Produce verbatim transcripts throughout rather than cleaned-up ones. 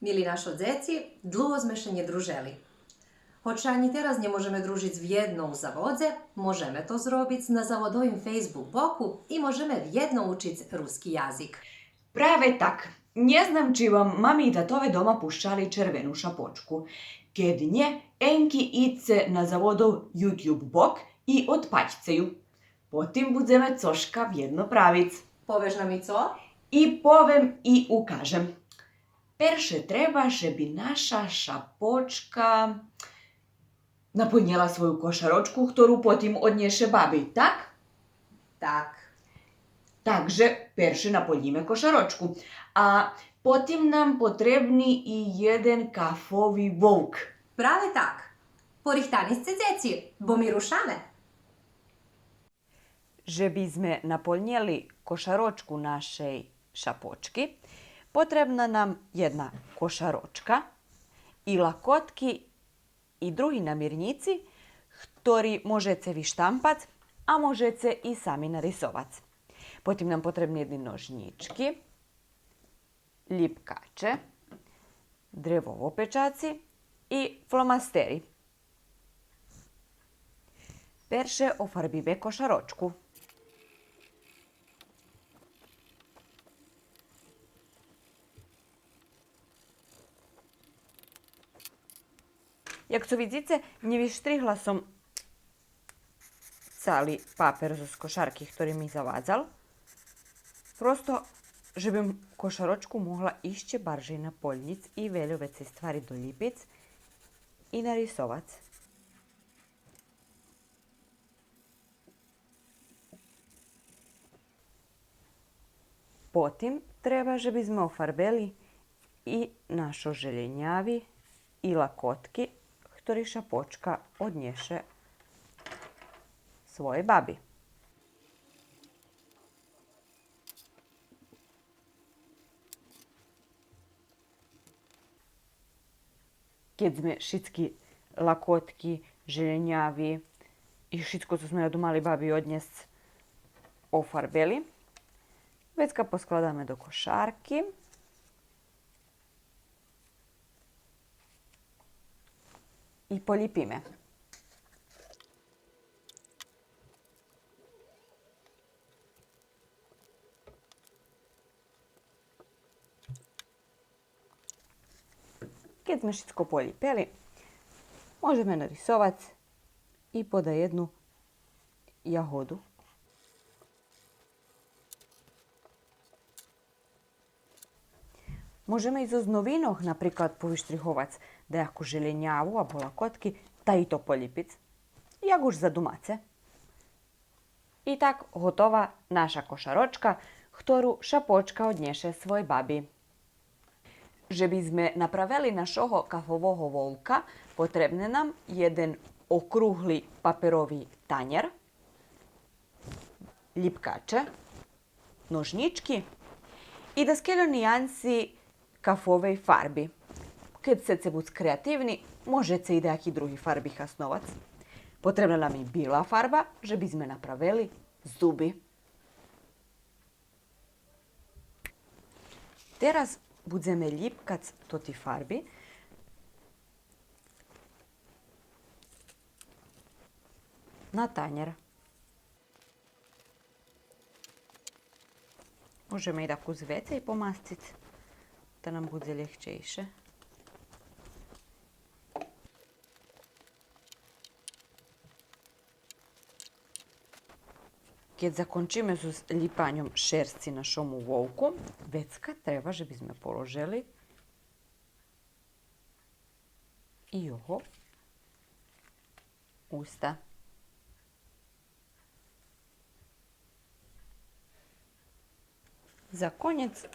Мили нашо дзеци, длуго зме ше нє дружели. Гоч ше анї тераз нє можеме дружиц вєдно у заводзе, можеме то зробиц на заводовим Facebook боку и можеме вєдно учиц руски язик. Праве так. Нє знам чи вам мами и татове дома пущали Червену шапочку. Кед нє, енки идзце на заводов YouTube бок и одпатьце ю. Потим будземе цошка вєдно правиц. Повеш нам и цо? И повем и укажем. Перше треба же би наша шапочка наполнєла свою кошарочку, хтору потим однєше баби, так? Так. Так же перше наполнїме кошарочку, а потим нам потребни и єден кафови вовк. Праве так. Порихтани сце, дзеци, бо ми рушаме. Же би зме наполнєли кошарочку нашей шапочки, потребна нам єдна кошарочка и лакотки и други намирнїци, хтори можеце виштампац, а можеце и сами нарисовац. Потим нам потребни єдни ножнїчки, лїпкаче, древово печаци и фломастери. Перше офарбиме кошарочку. Як цо видзице, нє виштригла сом цали папер зоз кошарки хтори ми завадзал. Просто же бим кошарочку могла ище баржей наполнїц и вельо вецей ствари долїпиц и нарисовац. Потим треба же би зме офарбели и нашо желєняви и лакотки, хтори шапочка однєше своєй баби. Кед зме шицки лакотки, желєняви и шицко цо зме одмали баби однєсц офарбели, вецка поскладаме до кошарки и полїпиме. Кед зме шицко полїпели, можеме нарисовац и подаєдну ягоду. Можеме и зоз новинох, наприклад, повиштриховац даяку желєняву або лакотки, та и то полїпиц. Як уж задумаце. И так готова наша кошарочка, хтору шапочка однєше своєй баби. Же би зме направели нашого кафового вовка, потребне нам єден округли паперови танєр, лїпкаче, ножнїчки и даскельо ниянси кафовей фарби. Кед сцеце буц креативни, можеце и даяки други фарби хасновац. Потребна нам и била фарба, же би зме направели зуби. Тераз будземе лїпкац тоти фарби на танєр. Можеме и дакус вецей помасциц, та нам будзе лєгчейше. Кед закончиме зоз лїпаньом шерсци нашому вовку, вецка треба же би зме положели и його уста. За конєц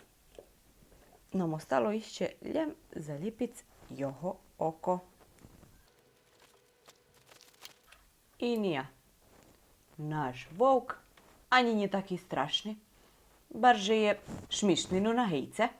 нам остало ище лєм залїпиц його око. И ния. Наш вовк анї нє таки страшни. Барже є шмишни, но на гейце.